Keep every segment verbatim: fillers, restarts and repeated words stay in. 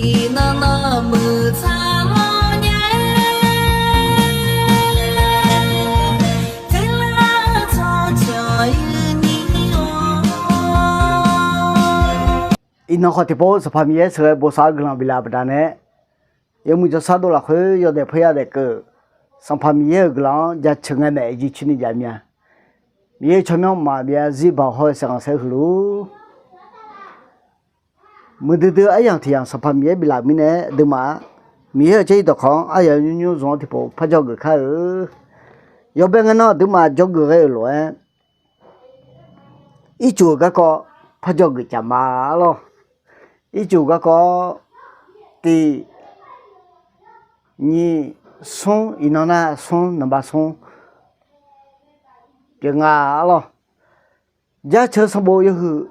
Iqnan nawq muiq tsaq lawr nya-aer, telar tsawrcawq-eu ni-or. Iqnan khawf tiqpov Sanqpaq Miqyaer sheuqghae bosav-eu guiqlanq biflaf-eu baqdanae, yawmuiq jawrshar dov lafkhoer yawdaef peuya daef keuv, Sanqpaq Miqyaer-euq guiqlanq-anr jaceuq ngae maeq-eu jircoer ni jav mir-a. Miqyaer-euq tsawrmyanr mqmaq byav zir baoq hawr-eu saeqganq saer huiq luf-ur. Muiqdui dui-eu aryamq tiq yamq Sanqpaq Miqyaer biflaf-euq mirnae aqduimaf-a, Miqyaer-euq tsawryir dawqkawq-anr aryamq nymrnymr zmq-anr tiqpov parjawr geuf kar-eu. Yawbae ngae nan aqduimaf jawrgeuf ghae-euq lof-aer, ircuf-euq garkawv parjawr geuf caf ma-a lawr. Ircuf garkawv tiq, nyiq, smr, iqnan nar smr, naqba smr pyeuf nga-a lawr. Jaceuq sanqbof yawhuiq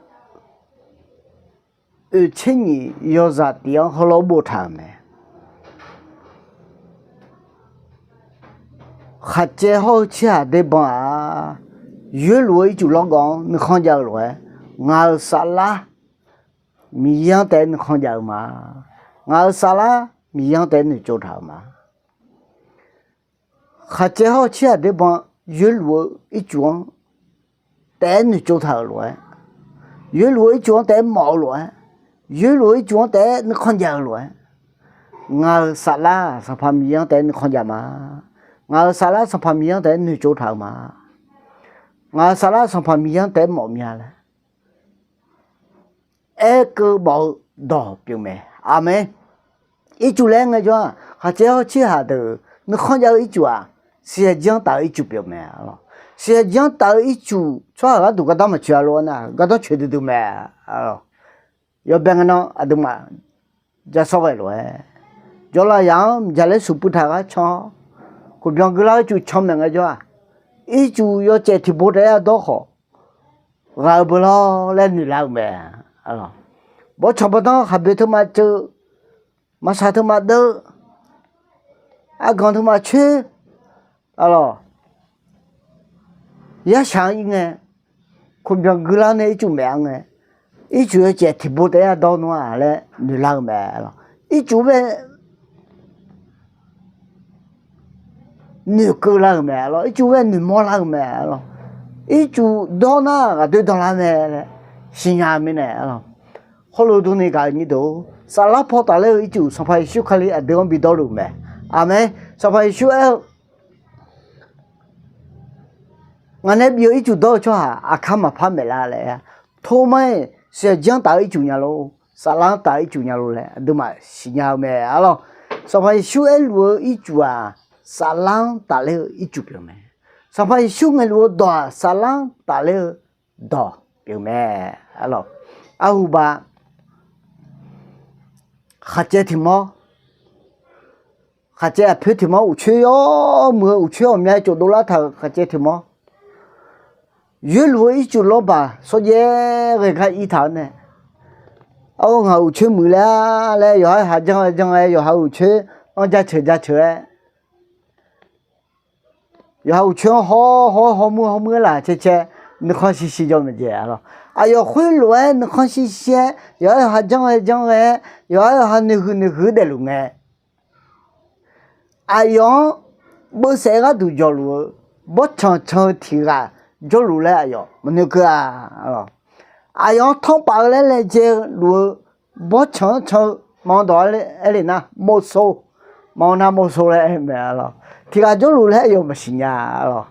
oeqtser nyiq yawzaq tiq-anr heulof-aer boftaq-euq mae. Khaqcaev hawr-eu tserhaq derban-aq, yoerluf-eu ircuf lawrgawv-anr nuikhanr jav-eu lof-aer, ngaq-euq saflar Miqyaer-anr taef-aer nuikhanr jav-eu ma. Ngaq-euq saflar Miqyaer-anr taef-aer noeqtsov taq-euq ma. Khaqcaev hawr-eu tserhaq derban yoerluf-eu ircuf-anr taef-aer noeqtsov taq-euq lof-aer, yoerluf-eu ircuf-anr taef-aer mawf-eu lof-aer, yoerluf-eu ircuf-anr taef-aer nuikhanr jav-eu lof-aer, ngaq-euq saflar Sanqpaq Miqyaer-anr taef-aer nuikhanr jav ma. Ngaq-euq saflar Sanqpaq Miqyaer-anr taef-aer noeqtsov taq-euq ma. Ngaq-euq saflar Sanqpaq Miqyaer-anr taef-aer mawf mir-a laer aerkeuv mawf-eu dawq pyeuf mae. Aqmeq. Ircuf laer ngaejawr-aq, khaqcaev hawr tserhaq deuq nuikhanr jav-eu ircuf-aq, siqyaer janr taf-eu ircuf pyeuf mae. Siqyaer janr taf-eu ircuf tsawrhaq gharduq gardanr maqcoeq-a lof-aer nar, gardanr coeq duidui mae. Yawbae ngae nan aqduimaf ja sawr ghae lof-aer, jawrlav yaq-anr miqdzaq laer suq puiv taq gar can-awr, khofbyan guilar ircuf can maeq ngaejawr-aq, ircuf yawcaef tiqbo taef-aer yadawr khawf, ghaq-eu beu lawr laer noeqlar-euq mae. Bawrtsanq bawrdanr khaqboeq teumav ceuv, maqsaq teumav deuv, arganq teumav coer, arlawq, yarshaq-anr ir ngae, khofbyan guilar nae ircuf maeq-a ngae, ircuf yawcaef tiqbo taef-aer yadawr nmr-a laer noeqlar-eu mae. Ircuf bae noeqkeuv lar-euq mae lawr. Ircuf bae noeqmawr lar-euq mae lawr. Ircuf dawr nar ghaqdoer danlar mae laer siqnya mirnae lawr. Hawrluf durni gaq-eu nyir deuq, saflar paw tafler-eu ircuf Sanqpaq Yeqsur Kali aqdui-anr bidawrluf mae. Aqmeq. Sanqpaq Yeqsur aer-eu, ngaq nae bif-eu ircuf dawr-eu tsawrhaq aqkar maqpar maeqlar laer aer-a. Tormar-iq siqyaer janr taf-eu ircuf nya lor, saflar-anr taf-eu ircuf nya lor laer aqduimaf siqnya-eu mae arlawq. Sanqpaq Yeqsur aerluf-eu ircuf-aq, saflar-anr tafler-eu ircuf pyeuf mae. Sanqpaq Yeqsur ngaeqluf-eu dawq-aq, saflar-anr tafler-eu dawq pyeuf mae arlawq. Arhuba, khaqcaev tiq mawr, khaqcaev aqpoer tiq mawr, uqcoer yawmuiq-eu uqcoer ghawqmya tsofdov lartaq-euq khaqcaev tiq mawr, yoerluf-eu ircuf lawrbaq sawrjaev ghae gar irtaq-awr nae, arhu ngaq uqcoer muiq laer-a laer yawqha-aer ha janr-aer janr-aer yawqha uqcoer-anr jaceuq jaceuq-aer, yawqha uqcoer-anr hawr hawr hawmuir hawmuir-aer laf cae cae nuikhanr shishi jawr maeqjaeq arlawq. Aqyawf khoerlof-aer nuikhanr shishi-aer yawqha-aer yawqha janr-aer janr-aer yawqha-aer yawqha noeqhuiq noeqhuiq daefluf ngae, aqyawf-anr beuvsaef-eu gharduq jawqluf-eu bawrtsanq can-eu tiq ghaq jawrluf laer aqyawf maqnoeq keuv-a. Aqyawf-anr tanrpaf-eu laer laejae-eu luf-eu bawrtsanq-anr can-eu maqanr dawq-aer aer le nar mawrso, maqanr nar mawrso laer aer mae arlawq. Tiq ghaq jawrluf laer aqyawf maqsiq nya arlawq.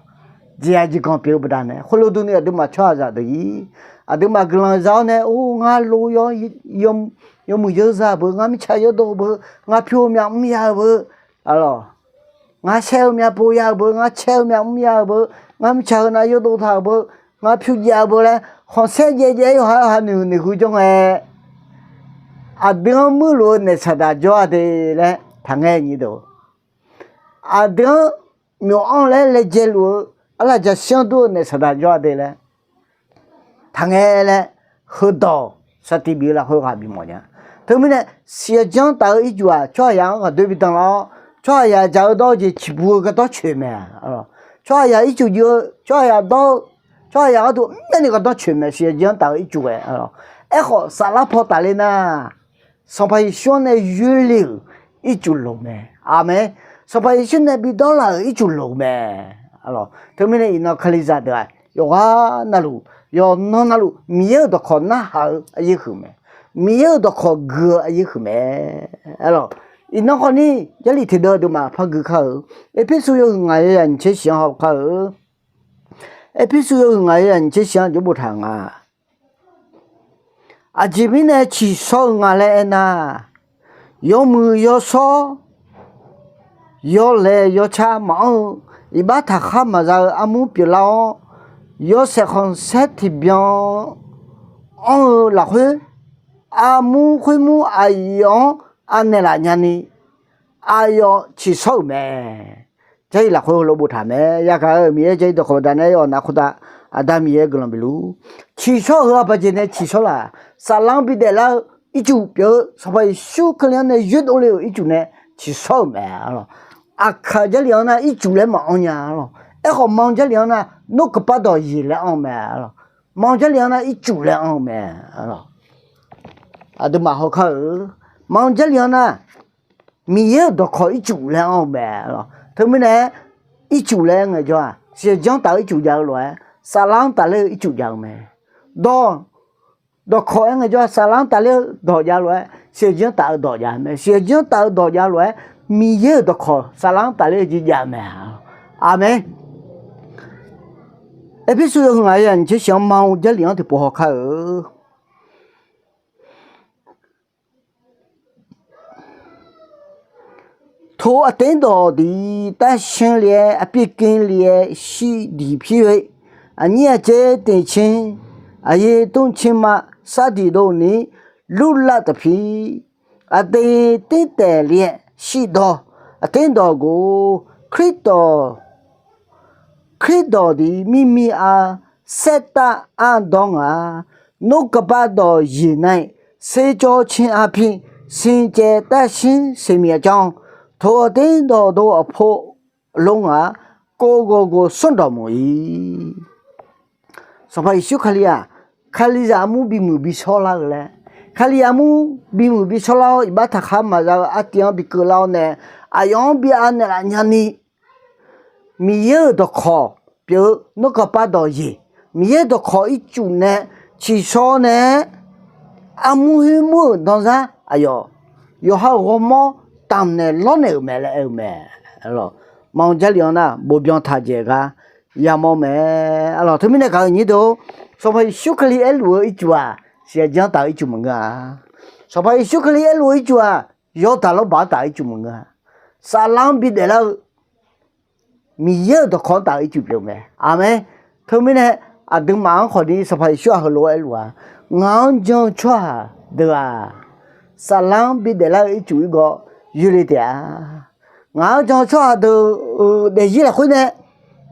Jeqzaq jeqganq pyeuf-eu baqdanae khoerlof durni aqduimaf tsawrhaqzaq deuq-ir, aqduimaf guiqlanq za-awr nae or ngar lo yawmuiq yawzaq beu, ngar mirtsaq yawdov beu, ngar pyur-eu myavmr ya-eu beu, arlawq, ngar shaer-eu myavpov ya-eu beu, ngar caer-eu myavmr ya-eu beu, ngar mirtsaq heu nav yawdov taq-euq beu, ngar pyur jav-eu beu laer khanqsaer jaev jaev-aer yawqha yawqha noeqhuiq noeqhuiq jawr ngae, aqdui-anr muirluf-eu naef saqdaq jawr-a de laer taqngae nyir deuq. Aqdui-anr myawq-anr laer laejae luf-eu arlaqjaqshir-anr dur-eu naef saqdaq jawr-a de laer taqngae laer, heudawq saqtiq bif-eu lafkhoer ghaq bimawf nya. Teumirnae siqyaer janr taf-eu ircuf-aq, tsawrhaqzaq-anr ghaqdoer bidan lar-awr, tsawrhaqzaq dzaq-eu dawr-eu jeq ciqbu-eu gardanr coeq mae. Tsawrhaqzaq ircuf juif-eu, tsawrhaqzaq dawr-eu, tsawrhaqzaq gharduq mrmyavni gardanr coeq mae, siqyaer janr taf-eu ircuf ghae. Aerkhawf saflar paw tafler nar, Sanqpaq Yeqsur-anr nae yoerle-euq ircuf loq mae. Aqmeq. Sanqpaq Yeqsur nae bidawr laf-euq ircuf loq mae. Teumirnae iqnan Kalizaq deuq-aq, yawqghaq navluf, yawqnan navluf Miqyaer-euq dawqkawq narhaq-eu aryaer huiq mae. Miqyaer-euq dawqkawq gui-eu aryaer huiq mae. Iqnan khawfni Jarlif teudeuv aqduimaf par gui kar-eu, Erpersu yawhuiq ngaq yawzaq nyiq tser shif-anr haw kar-eu. Erpersu yawhuiq ngaq yawzaq nyiq tser shif-anr jawr boftaq nga. Aqjeq mirnae tsiqshawr-eu nga laer aernar, yawmuiq yawshawr, yawlaeq yawcar maqanr-eu, iqbax taqkhar maqza-eu armur pyeuflar-awr, yawshaef khanqsaer tiqbyan anr-eu lafkhoer, armur khoermur aqyawf-anr anaeq laf nyani, aqyawf tsiqshawr-euq mae. Jarlif lafkhoer heulof boftaq mae. Yagaq-eu Miqyaer Jarlif dawqkawq baqdanae-awq nar khoertav, Aqda Miqyaer guiqlanq bifluf. Tsiqshawr-eu heu-aq baqjeq nae tsiqshawr laf, saflar-anr bidaef lar-eu ircuf pyeuf-eu Sanqpaq Yeqsur Kali-anr nae yoerdov le-euq ircuf nae tsiqshawr-euq mae. Aqkaq Jarlif-anr nar ircuf laer maqanr nya lawq. Aerkhawf ma Jarlif-anr nar nor kaqpar dawq yeq laer anr-eu mae lawq. Ma Jarlif-anr nar ircuf laer anr-eu mae lawq. Aqduimaf hawkar-eu, ma Jarlif-anr nar Miqyaer-euq dawqkawq ircuf laer anr-eu mae lawq. Teumirnae ircuf laer ngaejawr-aq, siqjanr taf-eu ircuf jav-eu lof-aer, saflar-anr tafler-eu ircuf jav-eu mae. Dawq, dawqkawq-aer ngaejawr-aq, saflar-anr tafler-eu dawq jav lof-aer, siqjanr taf-eu dawq jav mae. Siqjanr taf-eu dawq jav lof-aer, Miqyaer-euq dawqkawq saflar-anr tafler-eu jeq jav mae. Aqmeq. Erpersu yawhuiq ngaq yawzaq nyiq tser shif-anr ma Jarlif-anr tiqpov hawkar-eu. โทร aqter dawq diq แต้ม shir le-aer, aqpir ker le-aer shir diq pir-eu, aqnyir aqcaer teq caer, aqyaer tmr caer ma sar diq dov ni lurlav taqpir, aqter ter taef le-aer shir dawq, aqter dawq gor, Kardawq, Kardawq diq mirmir-a, saertav ardawr nga, nor kaqpar dawq yeq nar-iq, sercawv caer arpir, sircaev tarsir seqmiq aqcanr, โทร aqter dawq dov aqpov lor nga, kov ghawqghof sanrdawq mawf-ir. Sanqpaq Yeqsur Kali-aq, Kalizaq armur bimuiq bishawr lar-eu laer, Kali armur bimuiq bishawr lar-awr, iqbax taqkhar maqza-eu artiv-anr bikeuv lar-awr nae, aqyawf-anr bi anaeq laf nyani, Miqyaer-euq dawqkawq pyeuf-eu nor kaqpar dawq yeq, Miqyaer-euq dawqkawq ircuf nae tsiqshawr nae-aer, armur khoermur-euq danzar aqyawf, yawqha-euq ghawrmawr tamq naeq lawrnaeq-euq mae laer aer-eu mae. Lawq, ma Jarlif-anr nar bofbyan taq dzaeq gar yamawr mae. Alawq, teumirnae gaq-eu nyir deuq, Sanqpaq Yeqsur Kali aerluf-eu ircuf-aq, siqjanr taf-eu ircuf maqngeur-a. Sanqpaq Yeqsur Kali aerluf-eu ircuf-aq, yawtaq lawrbaq-anr taf-eu ircuf maqngeur-a. Saflar-anr bidaef lar-eu Miqyaer-euq dawqkawq-anr taf-eu ircuf pyeuf mae. Aqmeq. Teumirnae aqduimaf-anr khawfni Sanqpaq Yeqsur-aq heulof-aer aerluf-a, Ngaq-anr jan-eu tsawrhaq deuq-aq, saflar-anr bidaef lar-eu ircuf irgawv yoerle taef-a. Ngaq-anr jan-eu tsawrhaq deuq-euq daefzir lafkhoer nae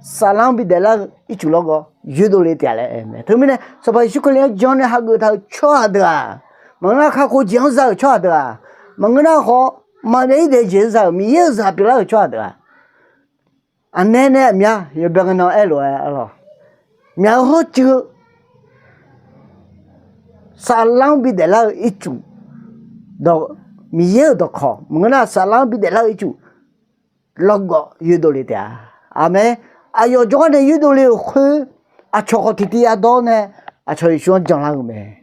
saflar-anr bidaef lar-eu ircuf lawrgawv yoerdov le taef-a laer aer mae. Teumirnae Sanqpaq Yeqsur Kali-anr jan nae hageuf taq-euq tsawrhaq deuq-aq, maqngeur nar kakhof jeq-anr za-euq tsawrhaq deuq-aq, maqngeur nar khawf maqbyav-ir daef jeq-anr za-euq Miqyaer-euq zaq pyeuflar-euq tsawrhaq deuq-aq, aqnae nae aqmya yawbae ngae nan aerlof-aer, alawq, myaq-eu hawrcuiv-eu saflar-anr bidaef lar-eu ircuf, Miqyaer-euq dawqkawq maqngeur nar saflar-anr bidaef lar-eu ircuf lawrgawv yoerdov le taef-a. Aqmeq. Aqyawf jawrgar nae yoerdov le-euq khoer, aqcawq khawf tiqtiv yadawr nae aqcawq Yeqsur-anr janlar-eu mae.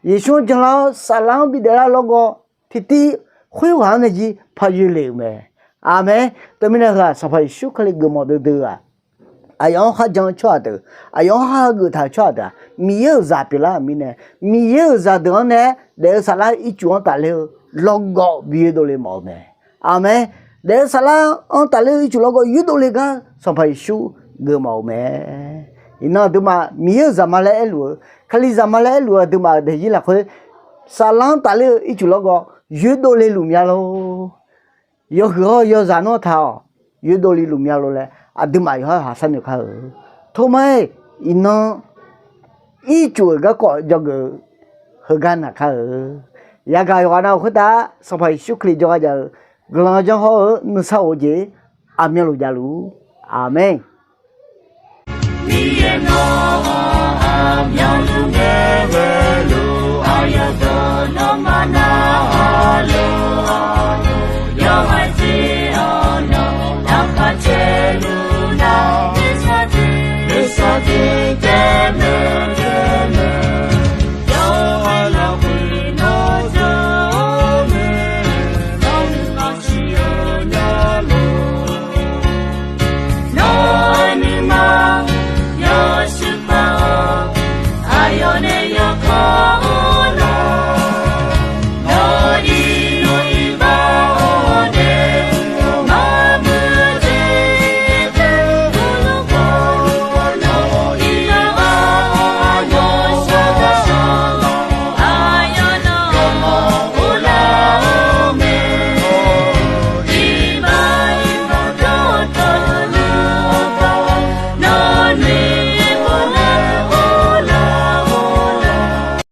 Yeqsur-anr janlar-awr saflar-anr bidaef lar-eu lawrgawv tiqtiv khoerghaq-anr nae jir par yoerle-euq mae. Aqmeq. Teumirnae heu-aq Sanqpaq Yeqsur Kali geufmawf duidui-aq, aqyawf-anr kharjan-eu tsawrhaq deuq, aqyawf-anr hageuf taq-euq tsawrhaq deuq-aq, Miqyaer-euq zaq pyeuflar-euq mirnae, Miqyaer-euq zaqdeuq-anr nae daef-eu saflar ircuf-anr tafler-eu lawrgawv bi yoerdov le mawf-eu mae. Aqmeq. Daef-eu saflar-anr tafler-eu ircuf lawrgawv yoerdov le gar Sanqpaq Yeqsur geufmawf-eu mae. Iqnan aqduimaf Miqyaer-euq zaqma laer aerluf-eu, Kalizaq ma laer aerluf-eu aqduimaf-euq daefzir lafkhoer saflar-anr tafler-eu ircuf lawrgawv yoerdov le luf mya lor. Yawhuiq hawr yawzaq nawr taq-awq, yoerdov le luf mya lor laer aqduimaf yawqhar haq sharnoeq kar-eu. Tormar-aer, iqnan ircuf-euq garkawv jawrgeuf-eu heugar naq kar-eu. Yagaq yawqghaq nav-euq khoertav Sanqpaq Yeqsur Kali jawrgar jav-eu guiqlanq janr hawr-eu nuisar of-eu jeq aqmyanluf javluf-ur. Aqmeq. Miqyaer nawr aqmyanluf ngae ghaeluf-a. Yawqdawq nawmaf nar-awq lor.